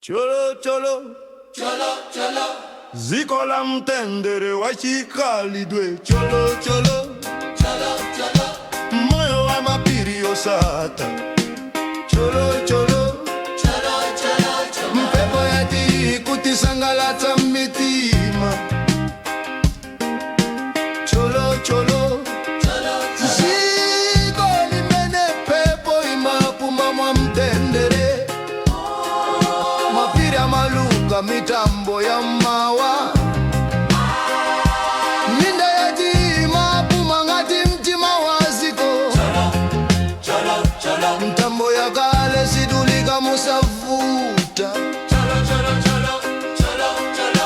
Cholo cholo Cholo, cholo, Ziko la mtendere wachikhalidwe. Cholo cholo cholo, cholo, Moyo wa mapiri osatha. Cholo cholo cholo, cholo, cholo. Mphepo yati kutisangalatsa mitima. Cholo cholo Cholo, cholo, Ziko limene mphepo imapuma mwa mtendere. Mapiri amaluka mitambo ya mawa. Minda yati imapuma ngati mtima wa ziko. cholo, cholo, Mtambo ya kale sidulika musavuta. cholo, cholo, cholo, cholo, cholo,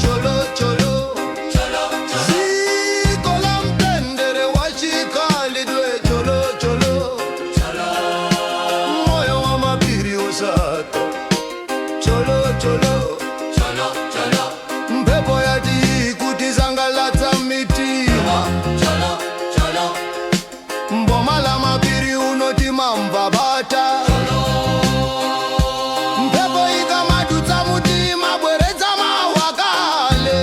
Cholo cholo cholo, cholo. Ziko la mtendere wachikhalidwe. Cholo cholo Moyo wa mapiri osatha. Cholo cholo Cholo, cholo, Mphepo yati kutisangalatsa mitima. cholo, cholo, Mboma la mapiri unoti mamva bata. Mphepo ikamadutsa mutima bweretsa mawakale.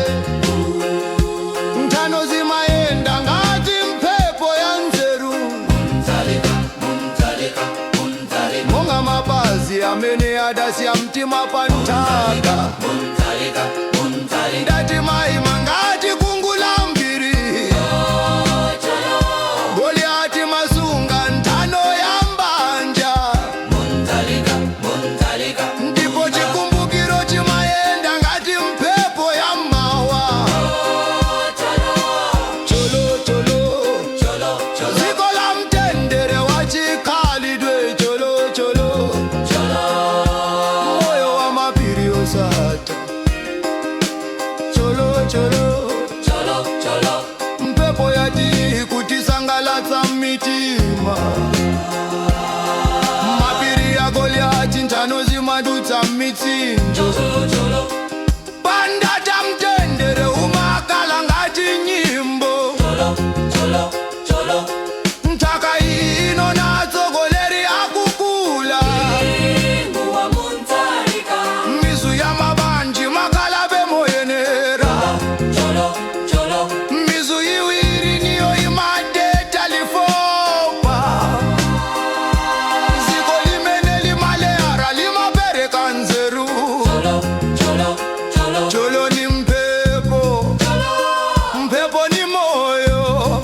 Nthano zimayenda ngati mphepo ya nzeru. Muntalika, Muntalika, Muntalika, Monga mapazi amene adasiya mtima pa nthaka. Muntalika, Muntalika. Ndati maima ngati kungu la mbiri. Oh, cholo, Goliati masunga nthano ya mbanja. Muntalika, Muntalika, Ndipo chikumbukiro chimayenda ngati mphepo ya mawa. oh, cholo, Cholo cholo cholo, cholo, Ziko la mtendere wachikhalidwe. Cholo cholo cholo, Moyo wa mapiri osatha. Cholo cholo cholo, cholo, Mphepo yati kutisangalatsa mitima. Mapiri ya Goliati nthano zimadutsa mitsinjo. cholo, cholo, Pandata mtendere umakala ngati nyimbo. cholo, cholo, cholo. Nthaka ino natsogoleri akukula. Bingu wa Muntalika, Mizu ya mabanji makalabe moyenera. cholo, cholo, Mizu iwiri niyo imadeta lifopa. Ziko limene limaleara limapereka nzeru. cholo, cholo, cholo, Cholo ni mphepo, mphepo ni moyo,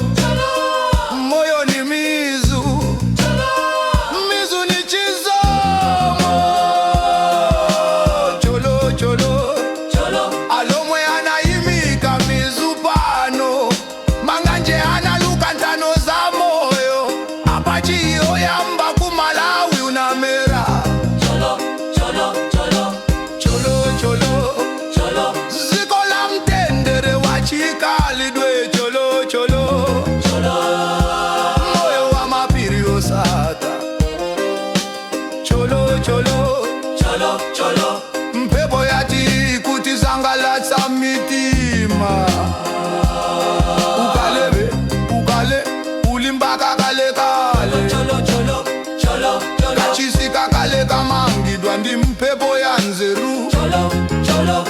moyo ni mizu, mizu ni chizomo. Cholo cholo cholo, Alomwe anayimika mizu pano. Manganje analuka ntano za moyo. Apachiyo yamba kumalawi unamera. cholo, cholo, cholo, Cholo cholo cholo, Ziko la mtendere wachikhalidwe. Cholo cholo cholo, Moyo wa mapiri osatha. Cholo cholo cholo, cholo, Mphepo yati kutisangalatsa mitima. Ukalebe ukale ulimbaka kale kale. cholo, cholo, cholo, cholo, Kachisika kale kamangidwa ndi mphepo ya nzeru. cholo, cholo,